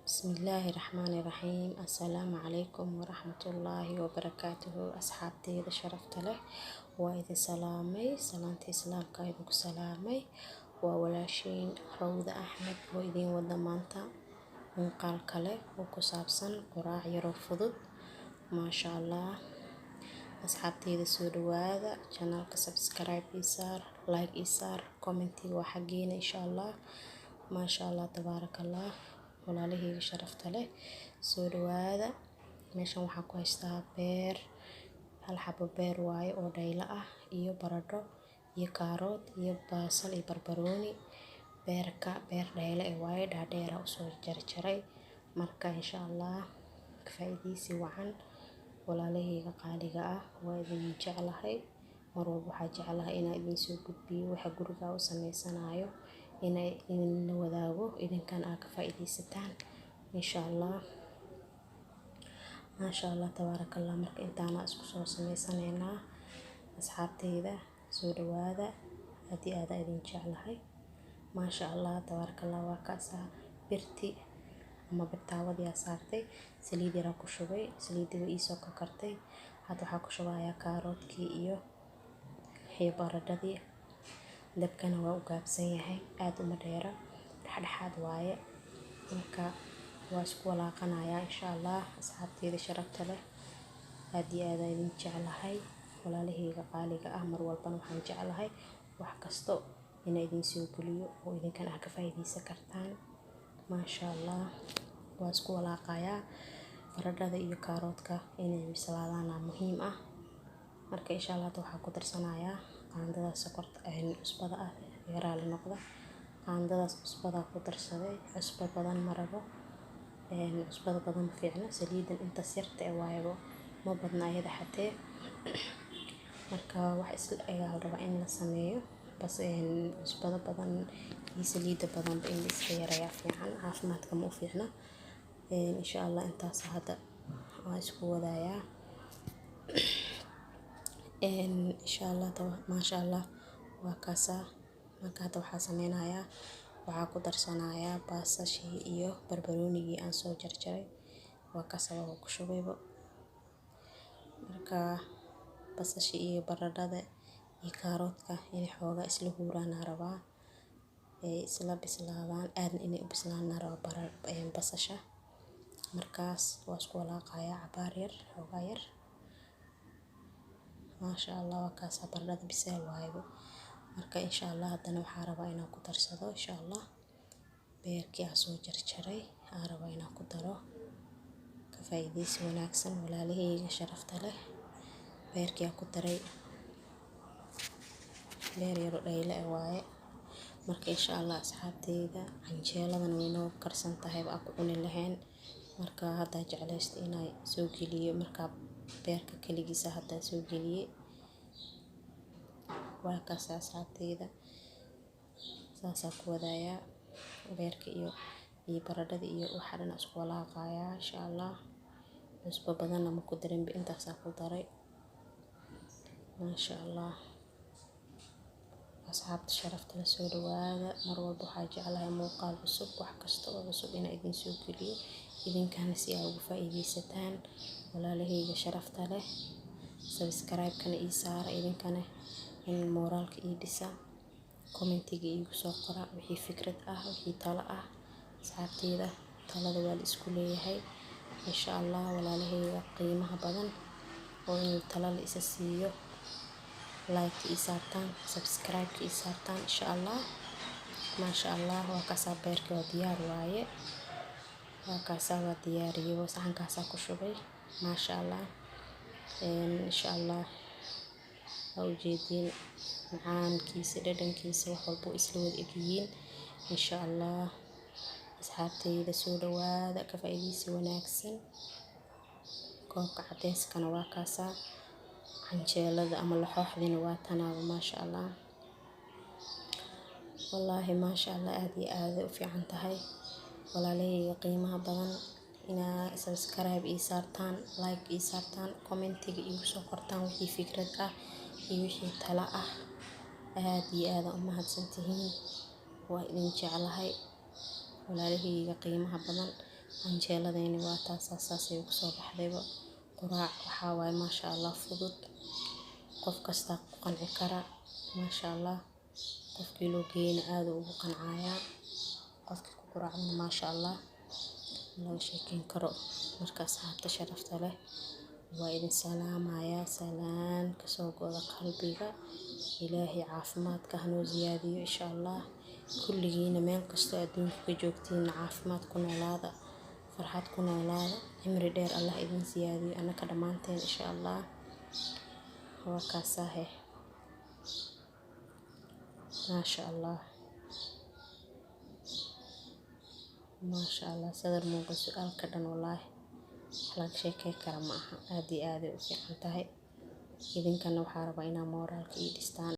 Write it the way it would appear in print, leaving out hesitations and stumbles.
Bismillaahi Raxmaani Raxiim. Assalaamu calaykum waraxmatullaahi wabarakaatuhu. Asxaabteyda sharafta leh, waa idin salaamay. Salaanta islaamka idinku salaamay. Waa walaashiin Rawda Axmed oo idiin wada maanta muuqaal kale oo ku saabsan quraac yaroo fudud. Maasha Allah. Asxaabteyda, soo dhawaada. Channelka subscribe ii saar, like ii saar, commentiga waa xaggiina, insha Allah. Maasha Allah, tabaaraka Allah. Walaalahayga sharafta leh, soo dhawaada. Meeshan waxaan ku haystaa beer, hal xabo beer waaye oo dhaylo ah, iyo baradho iyo kaarood iyo basal iyo barbarooni. Beerka beer dhaylo eh waaye, dhaadheera usoo jarjaray. Marka, insha Allah, ka faa'iidaysi wacan. Walaalahayga qaaliga ah, waa idin jeclahay. Mar walba waxaa jeclahay inaan idiin soo gudbiyo waxa guriga u sameysanayo, inay idinla wadaago, idinkana aad ka faa'iidaysataan, insha Allah. Maasha Allah, tabaaraka Allah. Marka intaana isku soo sameysanaynaa. Asxaabteyda, soo dhawaada. Aad iyo aad idin jeclahay. Maasha Allah, tabaaraka Allah. Waa kaasaa birti ama birtaawadii aa saartay, saliid yaraa ku shubay. Saliidii way iisoo karkartay. Hadda waxaa ku shubayaa kaaroodkii iyo baradhadii. Dabkana waa u gaabsan yahay, aad uma dheera, dhexdhexaad waaye. Marka waa isku walaaqanayaa, insha Allah. Asxaabteyda sharafta leh, aad iyo aad idin jeclahay. Walaalahayga qaaliga ah, mar walbana waxaan jeclahay wax kasto inaan idin soo geliyo oo idinkana aad ka faa'iidaysan kartaan. Maasha Allah, waa isku walaaqayaa. Baradhada iyo kaaroodka inay bislaadaan muhiim ah. Marka, insha Allah, hadda waxaa ku darsanayaa qaandadaas sokorta, cusbada ah. Iga raali noqda. Qaandadaas cusbada ku darsaday. Cusbo badan ma rabo, cusbada badan ma fiicna. Saliidan intaas yarta eh waayebo, ma badna ayada xatee. Marka wax isla egaa la rabaa in la sameeyo bas. Cusbada badan iyo saliida badanba in la iska yareeyaa fiican, caafimaadka ma u fiicna. Insha Allah, intaas hadda waan isku wadayaa, insha Allah. Maasha Allah, waa kaasaa. Marka hadda waxaa sameynayaa, waxaa ku darsanayaa basashii iyo barbaroonigii aan soo jarjaray. Waa kaasa, waa ku shubaybo. Marka basashii iyo baradhada iyo kaaroodka inay xoogaa isla huuraan rabaa, ay isla bislaadaan. Aadna inay u bislaan rabaa basasha. Markaas waa isku walaaqayaa cabaar yar, xoogaa yar. Maasha Allah, waa kaasa, baradhada biseel waayebo. Marka, insha Allah, haddana waxaa rabaa inaan ku darsado, insha Allah, beerkii aan soo jarjaray aan rabaa inaan ku daro. Ka faa'iidaysi wanaagsan, walaalahayga sharafta leh. Beerkii aan ku daray, beer yaro dhayle eh waaye. Marka, insha Allah, asxaabteyda, canjeeladana way noo karsan tahay aa ku cuni lahayn. Marka hadda jeclaysta inay soo geliyo. Marka beerka kaligiisa hadda soo geliyey. Waa kaasa, asxaabteyda, saasaa ku wadayaa. Beerka iyo baradhada iyo waxa dhan isku walaaqayaa, insha Allah. Cusbo badanna ma ku darinba, intaasaa ku daray. Maasha Allah. Asxaabta sharafta la, soo dhawaada. Mar walba waxaa jeclahay muuqaal cusub, wax kasta oo cusub inaan idin soo geliyo, idinkana si aa ugu faa'iidaysataan. Walaalahayga sharafta leh, subscribe-kana ii saara, idinkana in mooraalka ii dhisa. Commentiga iigu soo qora wixii fikrad ah, wixii talo ah. Asxaabteyda, talada waa la isku leeyahay, insha Allah. Walaalahayga qiimaha badan, oo in talo la isa siiyo, like ii saartaan, subscribe ii saartaan, insha Allah. Maasha Allah, waa kaasaa, beerka waa diyaar waaye. Waa kaasaa, waa diyaariyey, saxankaasaa ku shubay. Maasha Allah, insha Allah, waa ujeediin macaankiisa, dhadhankiisa, wax walba isla wada egyihiin, insha Allah. Asxaabteyda, soo dhawaada. Ka faa'iidaysi wanaagsan. Koobka cadeyskana waa kaasaa. Canjeelada ama laxooxdina waa tanaaba. Maasha Allah, wallaahi, maasha Allah, aad iyo aad u fiican tahay. Walaalahayga qiimaha badan, inaa subscribe ii saartaan, like ii saartaan, commentiga iigu soo qortaan wixii fikrad ah iyo wixii talo ah. Aad iyo aad u mahadsantihiin. Waa idin jeclahay, walaalahayga qiimaha badan. Canjeeladeeni waa taasaa, saasay ugu soo baxdayba. Quraac waxaa waaye, maasha Allah, fudud, qof kasta ku qanci kara, maasha Allah. Qofkii loo geeyana aad ugu qancayaa, qofkii ku quraacdana, maasha Allah, laga sheekeyn karo. Marka asxaabta sharafta leh, waa idin salaamayaa, salaan kasoo goda qalbiga. Ilaahay caafimaadka hanoo ziyaadiyo, insha Allah. Kulligiina meel kastoo adduunka ka joogtiin, caafimaad ku noolaada, farxad ku noolaada, cimri dheer Allah idin siyaadiyo, annaka dhammaanteen, insha Allah. Waa kaasahe, maasha Allah, maasha Allah. Sadar muuqa su-aalka dhan, wallaahi wax laga sheekey kara ma aha. Aad iyo aad ay u fiican tahay. Idinkana waxaa rabaa inaa mooraalka ii dhistaan.